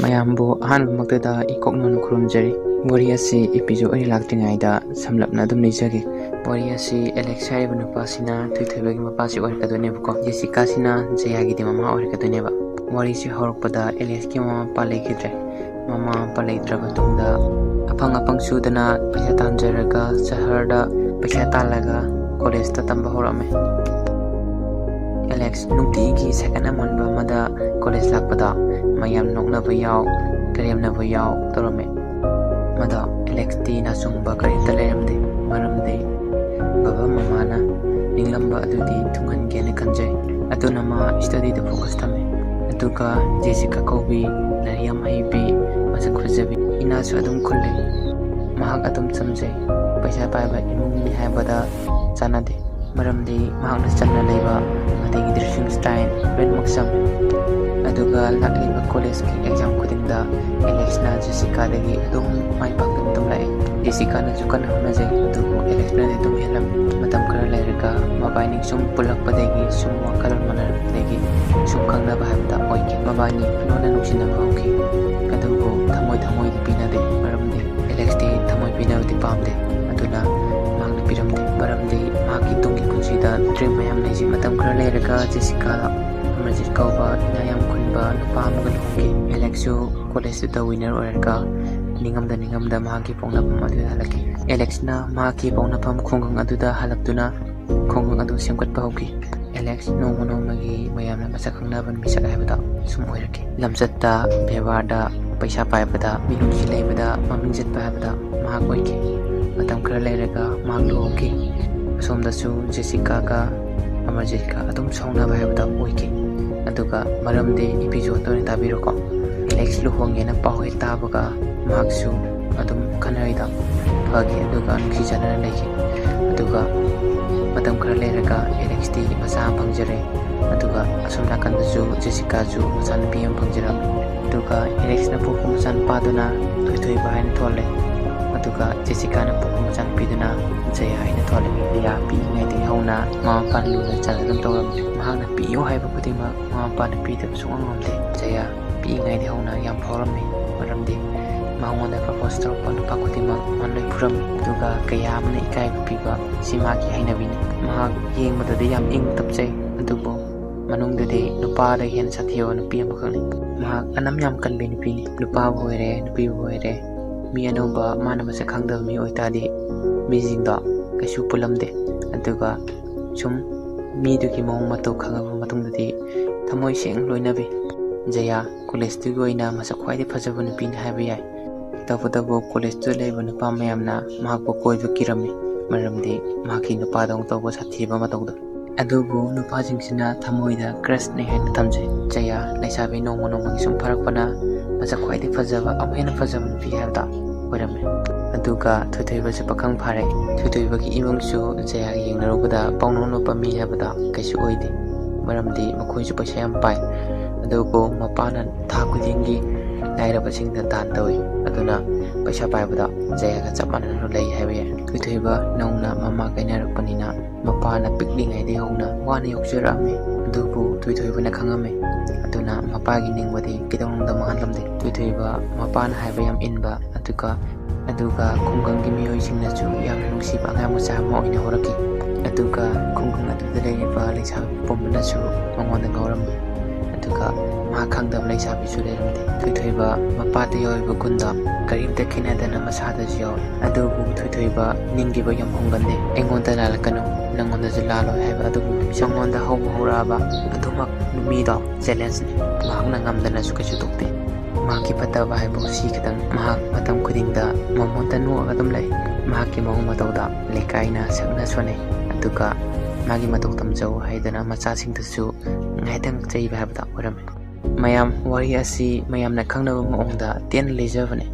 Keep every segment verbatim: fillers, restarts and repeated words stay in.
ꯃꯌꯥꯝꯕꯨ ꯑꯍꯥꯟꯕꯃꯛꯇꯗ ꯏꯀꯣꯛ ꯅꯧꯅ ꯈꯨꯔꯨꯝꯖꯔꯤ꯫ ꯋꯥꯔꯤ ꯑꯁꯤ episode ꯑꯅꯤ ꯂꯥꯛꯇ꯭ꯔꯤꯉꯩꯗ ꯁꯝꯂꯞꯅ ꯑꯗꯨꯝ ꯂꯤꯖꯒꯦ꯫ ꯋꯥꯔꯤ ꯑꯁꯤ ꯑꯦꯂꯦꯛꯁ ꯍꯥꯏꯔꯤꯕ ꯅꯨꯄꯥꯁꯤꯅ ꯊꯣꯏꯊꯣꯏꯕꯒꯤ ꯃꯄꯥꯁꯤ ꯑꯣꯏꯔꯛꯀꯗꯣꯏꯅꯦꯕꯀꯣ꯫ ꯖꯦꯁꯤꯀꯥꯁꯤꯅ ꯖꯌꯥꯒꯤꯗꯤ ꯃꯃꯥ ꯑꯣꯏꯔꯛꯀꯗꯣꯏꯅꯦꯕ꯫ ꯋꯥꯔꯤꯁꯤ ꯍꯧꯔꯛꯄꯗ ꯑꯦꯂꯦꯛꯁꯀꯤ ꯃꯃꯥ ꯃꯄꯥ ꯂꯩꯈꯤꯗ꯭ꯔꯦ꯫ ꯃꯃꯥ ꯃꯄꯥ ꯂꯩꯇ꯭ꯔꯕ ꯃꯇꯨꯡꯗ ꯑꯐꯪ ꯑꯐꯪ ꯁꯨꯗꯅ ꯄꯩꯁꯥ ꯇꯥꯟꯖꯔꯒ ꯁꯍꯔꯗ ꯄꯩꯁꯥ ꯇꯥꯜꯂꯒ ꯀꯣꯂꯦꯖꯇ ꯇꯝꯕ ꯍꯧꯔꯛꯑꯝꯃꯦ꯫ ꯑꯦꯂꯦꯛꯁ ꯅꯨꯡꯇꯤꯒꯤ ꯁꯥꯏꯀꯜ ꯑꯃꯟꯕ ꯑꯃꯗ ꯀꯣꯂꯦꯖ ꯂꯥꯛꯄꯗ ꯃꯌꯥꯝ ꯅꯣꯛꯅꯕ ꯌꯥꯎ, ꯀꯔꯦꯝꯅꯕ ꯌꯥꯎ ꯇꯧꯔꯝꯃꯦ꯫ ꯃꯗꯣ ꯑꯦꯂꯦꯛꯁꯇꯤ ꯅꯥꯆꯨꯡꯕ ꯀꯔꯤꯝꯇ ꯂꯩꯔꯝꯗꯦ, ꯃꯔꯝꯗꯤ ꯕꯕꯥ ꯃꯃꯥꯅ ꯅꯤꯡꯂꯝꯕ ꯑꯗꯨꯗꯤ ꯊꯨꯡꯍꯟꯒꯦꯅ ꯈꯟꯖꯩ꯫ ꯑꯗꯨꯅ ꯃꯥ studyꯗ focus ꯊꯝꯃꯤ꯫ ꯑꯗꯨꯒ ꯖꯦꯁꯤꯀꯥ ꯀꯧꯕꯤ ꯂꯥꯏꯔꯤꯛ ꯌꯥꯝ ꯍꯩꯕꯤ, ꯃꯁꯛ ꯐꯖꯕꯤ, ꯏꯅꯥꯁꯨ ꯑꯗꯨꯝ ꯈꯨꯜꯂꯤ꯫ ꯃꯍꯥꯛ ꯑꯗꯨꯝ ꯆꯝꯖꯩ꯫ ꯄꯩꯁꯥ ꯄꯥꯏꯕ ꯏꯃꯨꯡꯅꯤ ꯍꯥꯏꯕꯗ ꯆꯥꯟꯅꯗꯦ, ꯃꯔꯝꯗꯤ ꯃꯍꯥꯛꯅ ꯆꯝꯅ ꯂꯩꯕ ꯑꯗꯒꯤ dressing style ꯂꯣꯏꯅꯃꯛ ꯆꯝꯃꯤ꯫ ꯑꯗꯨꯒ ꯂꯥꯛꯂꯤꯕ ꯀꯣꯂꯦꯖꯀꯤ exam ꯈꯨꯗꯤꯡꯗ ꯑꯦꯂꯦꯛꯁꯅ ꯖꯦꯁꯤꯀꯥꯗꯒꯤ ꯑꯗꯨꯝ ꯃꯥꯏ ꯄꯥꯛꯇꯨꯅ ꯑꯗꯨꯝ ꯂꯥꯛꯏ꯫ ꯖꯦꯁꯤꯀꯥꯅꯁꯨ ꯀꯟꯅ ꯍꯣꯠꯅꯖꯩ, ꯑꯗꯨꯕꯨ ꯑꯦꯂꯦꯛꯁꯅꯗꯤ ꯑꯗꯨꯝ ꯍꯦꯜꯂꯝꯃꯤ꯫ ꯃꯇꯝ ꯈꯔ ꯂꯩꯔꯒ ꯃꯕꯥꯏꯅꯤ ꯁꯨꯝ ꯄꯨꯜꯂꯛꯄꯗꯒꯤ, ꯁꯨꯝ ꯋꯥꯈꯜꯂꯣꯟ ꯃꯥꯟꯅꯔꯛꯄꯗꯒꯤ ꯁꯨꯝ ꯈꯪꯅꯕ ꯍꯥꯏꯕꯗ ꯑꯣꯏꯈꯤ꯫ ꯃꯕꯥꯏꯅꯤ ꯂꯣꯟꯅ ꯅꯨꯡꯁꯤꯅꯕ ꯍꯧꯈꯤ, ꯑꯗꯨꯕꯨ ꯊꯃꯣꯏ ꯊꯃꯣꯏꯗꯤ ꯄꯤꯅꯗꯦ, ꯃꯔꯝꯗꯤ ꯑꯦꯂꯦꯛꯁꯇꯤ ꯊꯃꯣꯏ ꯄꯤꯅꯕꯗꯤ ꯄꯥꯝꯗꯦ꯫ ꯑꯗꯨꯅ ꯃꯍꯥꯛꯅ ꯄꯤꯔꯝꯗꯦ, ꯃꯔꯝꯗꯤ ꯃꯍꯥꯛꯀꯤ ꯇꯨꯡꯒꯤ ꯄꯨꯟꯁꯤꯗ dream ꯃꯌꯥꯝ ꯂꯩꯖꯩ꯫ ꯃꯇꯝ ꯈꯔ ꯂꯩꯔꯒ ꯖꯦꯁꯤꯀꯥ ꯑꯃꯔꯖꯤꯠ ꯀꯧꯕ ꯏꯅꯥ ꯌꯥꯝ ꯈꯨꯟꯕ ꯅꯨꯄꯥ ꯑꯃꯒ ꯂꯨꯍꯣꯡꯈꯤ꯫ ꯑꯦꯂꯦꯛꯁꯁꯨ ꯀꯣꯂꯦꯖꯇꯨꯗ winner ꯑꯣꯏꯔꯒ ꯅꯤꯡꯉꯝꯗ ꯅꯤꯡꯉꯝꯗ ꯃꯍꯥꯛꯀꯤ ꯄꯣꯛꯅꯐꯝ ꯑꯗꯨꯗ ꯍꯜꯂꯛꯈꯤ꯫ ꯑꯦꯂꯦꯛꯁꯅ ꯃꯍꯥꯛꯀꯤ ꯄꯣꯛꯅꯐꯝ ꯈꯨꯡꯒꯪ ꯑꯗꯨꯗ ꯍꯜꯂꯛꯇꯨꯅ ꯈꯨꯡꯒꯪ ꯑꯗꯨ ꯁꯦꯝꯒꯠꯄ ꯍꯧꯈꯤ꯫ ꯑꯦꯂꯦꯛꯁ ꯅꯣꯡꯃ ꯅꯣꯡꯃꯒꯤ ꯃꯌꯥꯝꯅ ꯃꯁꯛ ꯈꯪꯅꯕ ꯃꯤꯁꯛ ꯍꯥꯏꯕꯗꯣ ꯁꯨꯝ ꯑꯣꯏꯔꯛꯈꯤ꯫ ꯂꯝꯆꯠꯇ, ꯕꯦꯕꯥꯔꯗ, ꯄꯩꯁꯥ ꯄꯥꯏꯕꯗ, ꯃꯤꯅꯨꯡꯁꯤ ꯂꯩꯕꯗ ꯃꯃꯤꯡ ꯆꯠꯄ ꯍꯥꯏꯕꯗꯣ ꯃꯍꯥꯛ ꯑꯣꯏꯈꯤ꯫ ꯃꯇꯝ ꯈꯔ ꯂꯩꯔꯒ ꯃꯍꯥꯛ ꯂꯨꯍꯣꯡꯈꯤ꯫ ꯑꯁꯣꯝꯗꯁꯨ ꯖꯦꯁꯤꯀꯥꯒ ꯑꯃꯔꯖꯤꯠꯀ ꯑꯗꯨꯝ ꯁꯥꯎꯅꯕ ꯍꯥꯏꯕꯗꯣ ꯑꯣꯏꯈꯤ꯫ ꯑꯗꯨꯒ ꯃꯔꯝꯗꯤ episodeꯇ ꯑꯣꯏꯅ ꯇꯥꯕꯤꯔꯣꯀꯣ꯫ ꯑꯦꯂꯦꯛꯁ ꯂꯨꯍꯣꯡꯉꯦꯅ ꯄꯥꯎ ꯍꯦꯛ ꯇꯥꯕꯒ ꯃꯍꯥꯛꯁꯨ ꯑꯗꯨꯝ ꯈꯠꯅꯔꯤꯗꯣ ꯐꯈꯤ, ꯑꯗꯨꯒ ꯅꯨꯡꯁꯤ ꯆꯥꯟꯅꯅ ꯂꯩꯈꯤ꯫ ꯑꯗꯨꯒ ꯃꯇꯝ ꯈꯔ ꯂꯩꯔꯒ ꯑꯦꯂꯦꯛꯁꯇꯤ ꯃꯆꯥ ꯑꯃ ꯐꯪꯖꯔꯦ꯫ ꯑꯗꯨꯒ ꯑꯁꯣꯝ ꯅꯥꯀꯟꯗꯁꯨ ꯖꯦꯁꯤꯀꯥꯁꯨ ꯃꯆꯥꯅꯨꯄꯤ ꯑꯃ ꯐꯪꯖꯔꯝꯃꯤ꯫ ꯑꯗꯨꯒ ꯑꯦꯂꯦꯛꯁꯅ ꯄꯣꯛꯄ ꯃꯆꯥꯅꯨꯄꯥꯗꯨꯅ ꯊꯣꯏꯊꯣꯏꯕ ꯍꯥꯏꯅ ꯊꯣꯜꯂꯦ꯫ ꯑꯗꯨꯒ ꯖꯦꯁꯤꯀꯥꯅ ꯄꯣꯛꯄ ꯃꯆꯥꯅꯨꯄꯤꯗꯨꯅ ꯖꯌꯥ ꯍꯥꯏꯅ ꯊꯣꯜꯂꯦ꯫ ꯖꯌꯥ ꯄꯤꯛꯏꯉꯩꯗꯒꯤ ꯍꯧꯅ ꯃꯃꯥ ꯃꯄꯥꯅ ꯂꯨꯅ ꯆꯥꯟꯅꯗꯨꯅ ꯇꯧꯔꯝꯃꯤ꯫ ꯃꯍꯥꯛꯅ ꯄꯤꯌꯨ ꯍꯥꯏꯕ ꯈꯨꯗꯤꯡꯃꯛ ꯃꯃꯥ ꯃꯄꯥꯅ ꯄꯤꯗꯕ ꯁꯨꯡꯉꯝ ꯉꯝꯗꯦ꯫ ꯖꯌꯥ ꯄꯤꯛꯏꯉꯩꯗꯒꯤ ꯍꯧꯅ ꯌꯥꯝ ꯐꯥꯎꯔꯝꯃꯤ꯫ ꯃꯔꯝꯗꯤ ꯃꯉꯣꯟꯗ propose ꯇꯧꯔꯛꯄ ꯅꯨꯄꯥ ꯈꯨꯗꯤꯡꯃꯛ ꯃꯥ ꯂꯣꯏ ꯐꯨꯔꯝꯃꯤ꯫ ꯑꯗꯨꯒ ꯀꯌꯥ ꯑꯃꯅ ꯏꯀꯥꯏꯕ ꯄꯤꯕ ꯁꯤ ꯃꯍꯥꯛꯀꯤ ꯍꯩꯅꯕꯤꯅꯤ꯫ ꯃꯍꯥꯛ ꯌꯦꯡꯕꯗꯗꯤ ꯌꯥꯝ ꯏꯪ ꯇꯞꯆꯩ, ꯑꯗꯨꯕꯨ ꯃꯅꯨꯡꯗꯗꯤ ꯅꯨꯄꯥꯗꯒꯤ ꯍꯦꯟꯅ ꯁꯥꯊꯤꯕ ꯅꯨꯄꯤ ꯑꯃꯈꯛꯅꯤ꯫ ꯃꯍꯥꯛ ꯑꯅꯝ ꯌꯥꯝ ꯀꯟꯕꯤ ꯅꯨꯄꯤꯅꯤ꯫ ꯅꯨꯄꯥꯕꯨ ꯑꯣꯏꯔꯦ, ꯅꯨꯄꯤꯕꯨ ꯑꯣꯏꯔꯦ, ꯃꯤ ꯑꯅꯧꯕ ꯃꯥꯅ ꯃꯁꯛ ꯈꯪꯗꯕ ꯃꯤ ꯑꯣꯏꯇꯥꯔꯗꯤ ꯃꯤꯁꯤꯡꯗꯣ ꯀꯩꯁꯨ ꯄꯨꯜꯂꯝꯗꯦ꯫ ꯑꯗꯨꯒ ꯁꯨꯝ ꯃꯤꯗꯨꯒꯤ ꯃꯑꯣꯡ ꯃꯇꯧ ꯈꯪꯉꯕ ꯃꯇꯨꯡꯗꯗꯤ ꯊꯃꯣꯏ ꯁꯦꯡꯅ ꯂꯣꯏꯅꯕꯤ꯫ ꯖꯌꯥ ꯀꯣꯂꯦꯖꯇꯨꯒꯤ ꯑꯣꯏꯅ ꯃꯁꯛ ꯈ꯭ꯋꯥꯏꯗꯒꯤ ꯐꯖꯕ ꯅꯨꯄꯤꯅꯤ ꯍꯥꯏꯕ ꯌꯥꯏ꯫ ꯇꯧꯕꯇꯕꯨ ꯀꯣꯂꯦꯖꯇꯨꯗ ꯂꯩꯕ ꯅꯨꯄꯥ ꯃꯌꯥꯝꯅ ꯃꯍꯥꯛꯄꯨ ꯀꯣꯏꯕ ꯀꯤꯔꯝꯃꯤ, ꯃꯔꯝꯗꯤ ꯃꯍꯥꯛꯀꯤ ꯅꯨꯄꯥꯗꯧꯅ ꯇꯧꯕ ꯁꯥꯊꯤꯕ ꯃꯇꯧꯗꯣ꯫ ꯑꯗꯨꯕꯨ ꯅꯨꯄꯥꯁꯤꯡꯁꯤꯅ ꯊꯃꯣꯏꯗ crushꯅꯤ ꯍꯥꯏꯅ ꯊꯝꯖꯩ꯫ ꯖꯌꯥ ꯂꯩꯁꯥꯕꯤ ꯅꯣꯡꯃ ꯅꯣꯡꯃꯒꯤ ꯁꯨꯝ ꯐꯔꯛꯄꯅ ꯃꯁꯛ ꯈ꯭ꯋꯥꯏꯗꯒꯤ ꯐꯖꯕ, ꯑꯃꯨꯛ ꯍꯦꯟꯅ ꯐꯖꯕ ꯅꯨꯄꯤ ꯍꯥꯏꯕꯗꯣ ꯑꯣꯏꯔꯝꯃꯤ꯫ ꯑꯗꯨꯒ ꯊꯣꯏꯊꯣꯏꯕꯁꯨ ꯄꯥꯈꯪ ꯐꯥꯔꯦ꯫ ꯊꯣꯏꯊꯣꯏꯕꯒꯤ ꯏꯃꯨꯡꯁꯨ ꯖꯌꯥꯒ ꯌꯦꯡꯅꯔꯨꯕꯗ ꯄꯥꯎꯅꯧ ꯅꯣꯞꯄ ꯃꯤ ꯍꯥꯏꯕꯗꯣ ꯀꯩꯁꯨ ꯑꯣꯏꯗꯦ, ꯃꯔꯝꯗꯤ ꯃꯈꯣꯏꯁꯨ ꯄꯩꯁꯥ ꯌꯥꯝ ꯄꯥꯏ꯫ ꯑꯗꯨꯕꯨ ꯃꯄꯥꯅ ꯊꯥ ꯈꯨꯗꯤꯡꯒꯤ ꯂꯥꯏꯔꯕꯁꯤꯡꯗ ꯗꯥꯟ ꯇꯧꯏ, ꯑꯗꯨꯅ ꯄꯩꯁꯥ ꯄꯥꯏꯕꯗ ꯖꯌꯥꯒ ꯆꯞ ꯃꯥꯟꯅꯅ ꯂꯩ ꯍꯥꯏꯕ ꯌꯥꯏ꯫ ꯊꯣꯏꯊꯣꯏꯕ ꯅꯧꯅ ꯃꯃꯥ ꯀꯥꯏꯅꯔꯛꯄꯅꯤꯅ ꯃꯄꯥꯅ ꯄꯤꯛꯂꯤꯉꯩꯗꯒꯤ ꯍꯧꯅ ꯋꯥꯅ ꯌꯣꯛꯆꯔꯛꯑꯝꯃꯤ, ꯑꯗꯨꯕꯨ ꯊꯣꯏꯊꯣꯏꯕꯅ ꯈꯪꯉꯝꯃꯤ꯫ ꯑꯗꯨꯅ ꯃꯄꯥꯒꯤ ꯅꯤꯡꯕꯗꯤ ꯀꯩꯗꯧꯅꯨꯡꯗ ꯃꯥꯡꯍꯜꯂꯝꯗꯦ꯫ ꯊꯣꯏꯊꯣꯏꯕ ꯃꯄꯥꯅ ꯍꯥꯏꯕ ꯌꯥꯝ ꯏꯟꯕ, ꯑꯗꯨꯒ, ꯑꯗꯨꯒ ꯈꯨꯡꯒꯪꯒꯤ ꯃꯤꯑꯣꯏꯁꯤꯡꯅꯁꯨ ꯌꯥꯝꯅ ꯅꯨꯡꯁꯤꯕ ꯑꯉꯥꯡ ꯃꯆꯥ ꯑꯃ ꯑꯣꯏꯅ ꯍꯧꯔꯛꯈꯤ꯫ ꯑꯗꯨꯒ ꯈꯨꯡꯒꯪ ꯑꯗꯨꯗ ꯂꯩꯔꯤꯕ ꯂꯩꯁꯥꯕꯤ ꯄꯨꯝꯕꯅꯁꯨ ꯃꯉꯣꯟꯗ ꯉꯥꯎꯔꯝꯃꯤ꯫ ꯑꯗꯨꯒ ꯃꯍꯥꯛ ꯈꯪꯗꯕ ꯂꯩꯁꯥꯕꯤꯁꯨ ꯂꯩꯔꯝꯗꯦ꯫ ꯊꯣꯏꯊꯣꯏꯕ ꯃꯄꯥꯗ ꯌꯥꯎꯔꯤꯕ ꯒꯨꯟꯗꯣ ꯀꯔꯤꯝꯇ ꯈꯦꯠꯅꯗꯅ ꯃꯁꯥꯗꯁꯨ ꯌꯥꯎꯏ꯫ ꯑꯗꯨꯕꯨ ꯊꯣꯏꯊꯣꯏꯕ ꯅꯤꯡꯒꯤꯕ ꯌꯥꯝ ꯍꯣꯡꯒꯟꯗꯦ꯫ "ꯑꯩꯉꯣꯟꯗ ꯂꯥꯜꯂꯛꯀꯅꯨ, ꯅꯪꯉꯣꯟꯗꯁꯨ ꯂꯥꯜꯂꯣꯏ" ꯍꯥꯏꯕ ꯑꯗꯨꯒꯨꯝꯕ ꯃꯤꯁꯛ꯫ ꯃꯉꯣꯟꯗ ꯍꯧꯕ ꯍꯧꯔꯛꯑꯕ ꯑꯗꯨꯃꯛ ꯅꯨꯃꯤꯗꯣ challengeꯅꯤ꯫ ꯃꯍꯥꯛꯅ ꯉꯝꯗꯅꯁꯨ ꯀꯩꯁꯨ ꯇꯧꯗꯦ꯫ ꯃꯍꯥꯛꯀꯤ ꯐꯠꯇꯕ ꯍꯥꯏꯕ ꯁꯤ ꯈꯤꯇꯪ ꯃꯍꯥꯛ ꯃꯇꯝ ꯈꯨꯗꯤꯡꯗ ꯃꯃꯣꯟꯇ ꯅꯣꯛꯑꯒ ꯑꯗꯨꯝ ꯂꯩ꯫ ꯃꯍꯥꯛꯀꯤ ꯃꯑꯣꯡ ꯃꯇꯧꯗ ꯂꯩꯀꯥꯏꯅ ꯁꯛꯅ ꯁꯣꯟꯅꯩ꯫ ꯑꯗꯨꯒ ꯃꯥꯒꯤ ꯃꯇꯧ ꯇꯝꯖꯧ ꯍꯥꯏꯗꯅ ꯃꯆꯥꯁꯤꯡꯗꯁꯨ ꯉꯥꯏꯍꯥꯛꯇꯪ ꯆꯩꯕ ꯍꯥꯏꯕꯗꯣ ꯑꯣꯏꯔꯝꯃꯤ꯫ ꯃꯌꯥꯝ, ꯋꯥꯔꯤ ꯑꯁꯤ ꯃꯌꯥꯝꯅ ꯈꯪꯅꯕ ꯃꯑꯣꯡꯗ ꯇꯦꯟꯅ ꯂꯤꯖꯕꯅꯤ꯫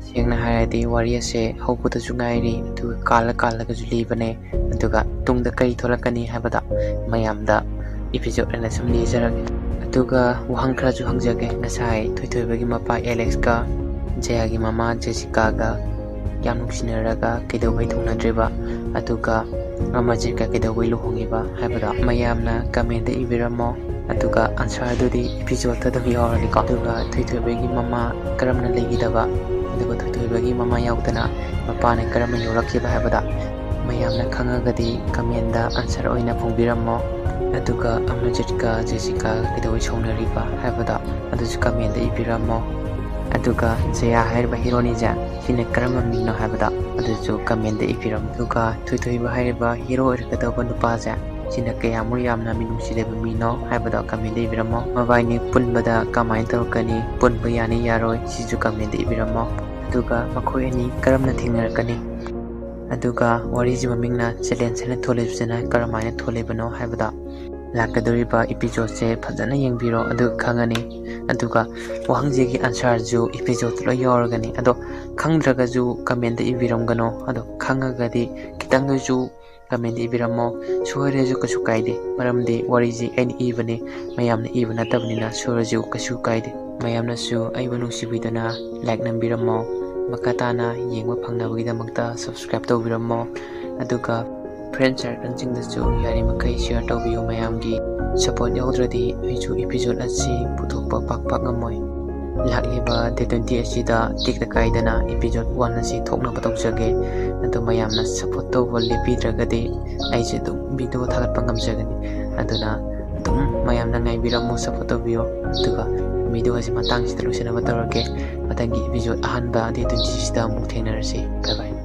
ꯁꯦꯡꯅ ꯍꯥꯏꯔꯗꯤ ꯋꯥꯔꯤ ꯑꯁꯦ ꯍꯧꯕꯗꯁꯨ ꯉꯥꯏꯔꯤ, ꯑꯗꯨꯒ ꯀꯥꯜꯂ ꯀꯥꯜꯂꯒꯁꯨ ꯂꯤꯕꯅꯦ, ꯑꯗꯨꯒ ꯇꯨꯡꯗ ꯀꯔꯤ ꯊꯣꯛꯂꯛꯀꯅꯤ ꯍꯥꯏꯕꯗ ꯃꯌꯥꯝꯗ episode ꯑꯣꯏꯅ ꯁꯨꯝ ꯂꯤꯖꯔꯒꯦ꯫ ꯑꯗꯨꯒ ꯋꯥꯍꯪ ꯈꯔꯁꯨ ꯍꯪꯖꯒꯦ꯫ ꯉꯁꯥꯏ ꯊꯣꯏꯊꯣꯏꯕꯒꯤ ꯃꯄꯥ ꯑꯦꯂꯦꯛꯁꯀ ꯖꯌꯥꯒꯤ ꯃꯃꯥ ꯖꯦꯁꯤꯀꯥꯒ ꯌꯥꯝ ꯅꯨꯡꯁꯤꯅꯔꯒ ꯀꯩꯗꯧꯕꯩ ꯊꯨꯡꯅꯗ꯭ꯔꯤꯕ? ꯑꯗꯨꯒ ꯑꯃꯔꯖꯤꯠꯀ ꯀꯩꯗꯧꯕꯩ ꯂꯨꯍꯣꯡꯉꯤꯕ ꯍꯥꯏꯕꯗꯣ ꯃꯌꯥꯝꯅ commentꯇ ꯏꯕꯤꯔꯝꯃꯣ꯫ ꯑꯗꯨꯒ answer ꯗꯨꯗꯤ episode ꯇ ꯑꯗꯨꯝ ꯌꯥꯎꯔꯅꯤꯀꯣ꯫ ꯑꯗꯨꯒ ꯊꯣꯏꯊꯣꯏꯕꯒꯤ ꯃꯃꯥ ꯀꯔꯝꯅ ꯂꯩꯈꯤꯗꯕ, ꯑꯗꯨꯒ ꯊꯣꯏꯊꯣꯏꯕꯒꯤ ꯃꯃꯥ ꯌꯥꯎꯗꯅ ꯃꯄꯥꯅ ꯀꯔꯝꯅ ꯌꯣꯛꯂꯛꯈꯤꯕ ꯍꯥꯏꯕꯗꯣ ꯃꯌꯥꯝꯅ ꯈꯪꯉꯒꯗꯤ comment ꯇ answer ꯑꯣꯏꯅ ꯐꯣꯡꯕꯤꯔꯝꯃꯣ꯫ ꯑꯗꯨꯒ ꯑꯃꯔꯖꯤꯠꯀ ꯖꯦꯁꯤꯀꯥꯒ ꯀꯩꯗꯧꯕꯩ ꯁꯥꯎꯅꯔꯤꯕ ꯍꯥꯏꯕꯗꯣ ꯑꯗꯨꯁꯨ comment ꯇ ꯏꯕꯤꯔꯝꯃꯣ꯫ ꯑꯗꯨꯒ ꯖꯌꯥ ꯍꯥꯏꯔꯤꯕ ꯍꯤꯔꯣꯅꯤꯁꯦ ꯁꯤꯅ ꯀꯔꯝꯕ ꯃꯤꯡꯅꯣ ꯍꯥꯏꯕꯗꯣ ꯑꯗꯨꯁꯨ comment ꯇ ꯏꯕꯤꯔꯝꯃꯣ꯫ ꯑꯗꯨꯒ ꯊꯣꯏꯊꯣꯏꯕ ꯍꯥꯏꯔꯤꯕ ꯍꯤꯔꯣ ꯑꯣꯏꯔꯛꯀꯗꯧꯕ ꯅꯨꯄꯥꯁꯦ ꯁꯤꯅ ꯀꯌꯥꯃꯨꯛ ꯌꯥꯝꯅ ꯃꯤꯅꯨꯡꯁꯤ ꯂꯩꯕ ꯃꯤꯅꯣ ꯍꯥꯏꯕꯗꯣ comment ꯇ ꯏꯕꯤꯔꯝꯃꯣ꯫ ꯃꯕꯥꯏꯅꯤ ꯄꯨꯟꯕꯗ ꯀꯃꯥꯏꯅ ꯇꯧꯔꯛꯀꯅꯤ, ꯄꯨꯟꯕ ꯌꯥꯅꯤ ꯌꯥꯔꯣꯏ, ꯁꯤꯁꯨ comment ꯇ ꯏꯕꯤꯔꯝꯃꯣ꯫ ꯑꯗꯨꯒ ꯃꯈꯣꯏ ꯑꯅꯤ ꯀꯔꯝꯅ ꯊꯦꯡꯅꯔꯛꯀꯅꯤ, ꯑꯗꯨꯒ ꯋꯥꯔꯤꯁꯤ ꯃꯃꯤꯡꯅ challenge ꯍꯥꯏꯅ ꯊꯣꯜꯂꯤꯕꯁꯤꯅ ꯀꯔꯝꯍꯥꯏꯅ ꯊꯣꯜꯂꯤꯕꯅꯣ ꯍꯥꯏꯕꯗꯣ ꯂꯥꯛꯀꯗꯧꯔꯤꯕ episode ꯁꯦ ꯐꯖꯅ ꯌꯦꯡꯕꯤꯔꯣ, ꯑꯗꯨꯒ ꯈꯪꯉꯅꯤ꯫ ꯑꯗꯨꯒ ꯋꯥꯍꯪꯁꯤꯒꯤ answer ꯁꯨ episode ꯇ ꯂꯣꯏ ꯌꯥꯎꯔꯒꯅꯤ꯫ ꯑꯗꯣ ꯈꯪꯗ꯭ꯔꯒꯁꯨ comment ꯇ ꯏꯕꯤꯔꯝꯒꯅꯣ, ꯑꯗꯣ ꯈꯪꯉꯒꯗꯤ ꯈꯤꯇꯪꯗꯁꯨ comment ꯇ ꯏꯕꯤꯔꯝꯃꯣ꯫ ꯁꯣꯏꯔꯁꯨ ꯀꯩꯁꯨ ꯀꯥꯏꯗꯦ, ꯃꯔꯝꯗꯤ ꯋꯥꯔꯤꯁꯤ ꯑꯩꯅ ꯏꯕꯅꯤ, ꯃꯌꯥꯝꯅ ꯏꯕ ꯅꯠꯇꯕꯅꯤꯅ ꯁꯣꯏꯔꯁꯨ ꯀꯩꯁꯨ ꯀꯥꯏꯗꯦ꯫ ꯃꯌꯥꯝꯅꯁꯨ ꯑꯩꯕꯨ ꯅꯨꯡꯁꯤꯕꯤꯗꯨꯅ like ꯅꯝꯕꯤꯔꯝꯃꯣ, ꯃꯈꯥ ꯇꯥꯅ ꯌꯦꯡꯕ ꯐꯪꯅꯕꯒꯤꯗꯃꯛꯇ subscribe ꯇꯧꯕꯤꯔꯝꯃꯣ꯫ ꯑꯗꯨꯒ friend circle ꯁꯤꯡꯗꯁꯨ ꯌꯥꯔꯤꯃꯈꯩ share ꯇꯧꯕꯤꯌꯨ꯫ ꯃꯌꯥꯝꯒꯤ support ꯌꯥꯎꯗ꯭ꯔꯗꯤ ꯑꯩꯁꯨ episode ꯑꯁꯤ ꯄꯨꯊꯣꯛꯄ ꯄꯥꯛ ꯄꯥꯛ ꯉꯝꯃꯣꯏ꯫ ꯂꯥꯛꯂꯤꯕ date twenty ꯑꯁꯤꯗ ꯇꯦꯛꯇ ꯀꯥꯏꯗꯅ episode one ꯑꯁꯤ ꯊꯣꯛꯅꯕ ꯇꯧꯖꯒꯦ꯫ ꯑꯗꯨ ꯃꯌꯥꯝꯅ support ꯇꯧꯕ ꯂꯦꯞꯄꯤꯗ꯭ꯔꯒꯗꯤ ꯑꯩꯁꯦ ꯑꯗꯨꯝ video ꯊꯥꯒꯠꯄ ꯉꯝꯖꯒꯅꯤ꯫ ꯑꯗꯨꯅ ꯑꯗꯨꯝ ꯃꯌꯥꯝꯅ ꯉꯥꯏꯕꯤꯔꯝꯃꯨ, support ꯇꯧꯕꯤꯌꯨ꯫ ꯑꯗꯨꯒ video ꯑꯁꯤ ꯃꯇꯥꯡꯁꯤꯗ ꯂꯣꯏꯁꯤꯟꯅꯕ ꯇꯧꯔꯒꯦ꯫ ꯃꯊꯪꯒꯤ episode ꯑꯍꯥꯟꯕ date twenty ꯁꯤꯗ ꯑꯃꯨꯛ ꯊꯦꯡꯅꯔꯁꯤ꯫ Bye bye꯫